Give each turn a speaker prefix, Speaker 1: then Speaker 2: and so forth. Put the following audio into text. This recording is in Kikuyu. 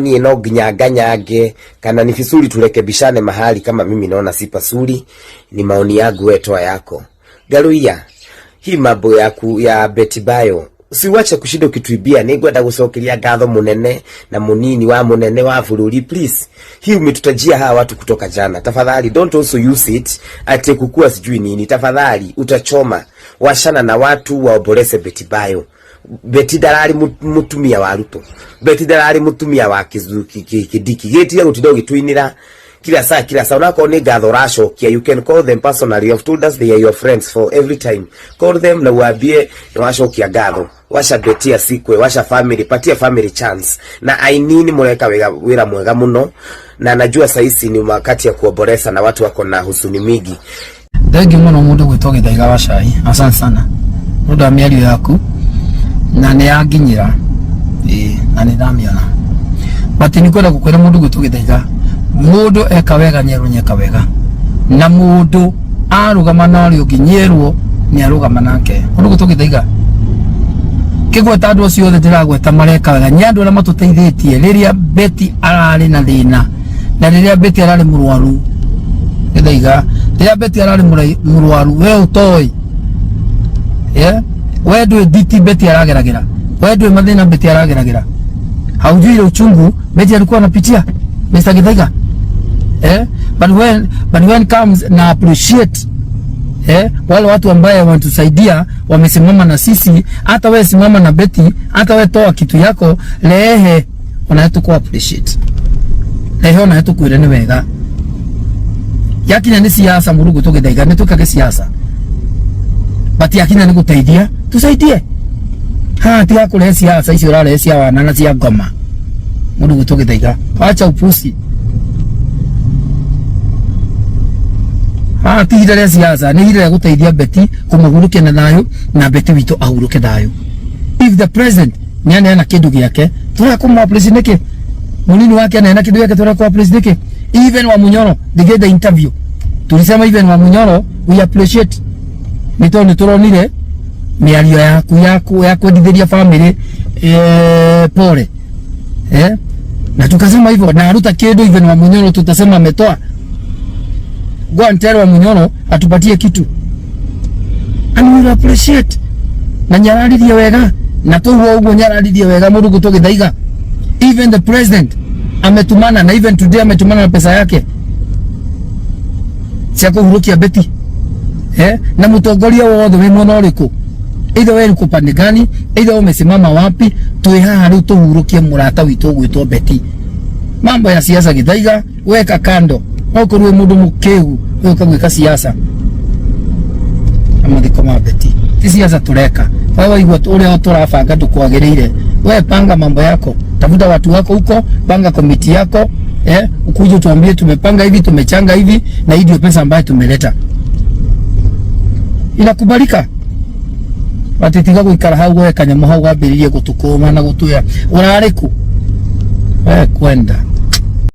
Speaker 1: Niĩ no nginya nganyange kana ni vizuri turekebishane mahali kama mimi naona si pazuri. Ni maoni yangu, wewe toa yako. Ngaruiya, hii mambo yaku ya Betty Bayo siwache kushinda ukituibia. Ningwenda gucokeria ngatho munene na munini wa munene wa bururi. Please, hii umetutajia hawa watu kutoka jana, tafadhali don't also use it ati kukua sijui nini. Tafadhali utachoma, washana na watu waomboleze Betty Bayo. Betty ndarari mutumia wa Ruto, Betty ndarari mutumia wa Kindiki. Gĩtige gũtinda ũgĩtũinĩra kila saa kila saa. Onakorwo nĩ ngatho ũracokia, you can call them personally. You have told us they are your friends for every time. Call them na uambie nĩ wacokia ngatho. Wacha Betty asikwe, wacha family, patia family chance. Na ainini mũreka wĩra mwega mũno, na najua saisi ni wakati ya kuomboleza na watu wako na huzuni mingi.
Speaker 2: Thengiũ mũno mũndũ gwĩtwo Gĩthaiga wa cai, asante sana nĩ ũndũ wa mĩario yaku na nĩ yanginyĩra, ĩĩ na nĩ ndamĩona. But nĩ kwenda gũkwĩra mũndũ gwĩtwo Gĩthaiga, mũndũ eka wega nĩerwo nĩeka wega, na mũndũ arũgama na ũrĩa ũngĩ nĩerwo nĩarũgama nake. Mũndũ gwĩtwo Gĩthaiga, kĩgweta andũ acio othe ndĩragweta mareka wega nĩ andũ arĩa matũteithĩtie rĩrĩa Betty ararĩ na thĩna na rĩrĩa Betty ararĩ mũrwaru. Gĩthaiga, rĩrĩa Betty ararĩ mũrwaru, we ũtoĩ, yeah? We ndũĩ nditi Betty arageragĩra, we ndũĩ mathĩna Betty arageragĩra, haujui ile uchungu Betty alikuwa anapitia, Mr. Githaiga, eh? But when comes na appreciate, eh, wale watu ambaye wanatusaidia wamesimama na sisi, hata we simama na Betty, hata we toa kitu yako rehe ona tuko appreciate, rehe ona tukwire ni wega. Yakinya ni siasa murugu tugithaiga ni tukage siasa, but yakinya ni guteithia tusaidie. Ha tiga kurehe siasa icio urarehe cia wana na cia ngoma. Murugu tugithaiga, wacha upusi. Ha ti ihinda rĩa siasa, nĩ ihinda rĩa gũteithia Betty, kũmũhurukia na thayũ, na Betty witũ ahurũke thayũ. If the president nĩ aneana kĩndũ gĩake, tũrega kũmũ appreciate nĩkĩ? Munini wake aneana kĩndũ gĩake, tũrega kũ appreciate nĩkĩ? Even wa Munyoro, they get the interview, tulisema even wa Munyoro we appreciate nĩ tondũ nĩ tũronire mĩario yaku ya kwendithĩria family, eh, pole, eh? Na tukasema hivyo na aruta kĩndũ, even wa Munyoro tutasema ametoa. Go and tell wa Munyoro atupatie kitu and we will appreciate. Na nyararirie wega na tũguo ũguo nyararirie wega mũndũ gũtwo Gĩthaiga. Even the president ametumana, na even today ametumana na pesa yake cia kũhurukia Betty, eh? Na mũtongoria wothe wĩ mwena ũrĩkũ, either wewe uko pande gani, either umesimama wapi, twĩ haha rĩu tũhurukie mũrata witũ ũgwĩtwo Betty. Mambo ya siasa, Githaiga, weka kando. Okorwo wĩ mũndũ mũkĩgu ũka gwĩka siasa na mathiko ma Betty, ti siasa tureka. Wewe waigua ũrĩa tũrabanga ndũkwagĩrĩire, we panga mambo yako, tafuta watu wako huko, panga komiti yako, eh, ukuje tuambie tumepanga hivi, tumechanga hivi, na hii ndio pesa ambayo tumeleta, inakubalika. Batitiga guikara hau we kanyamũ hau gambĩrĩrie gũtũkũma na gũtwĩra ũrarĩ kũ we kwenda.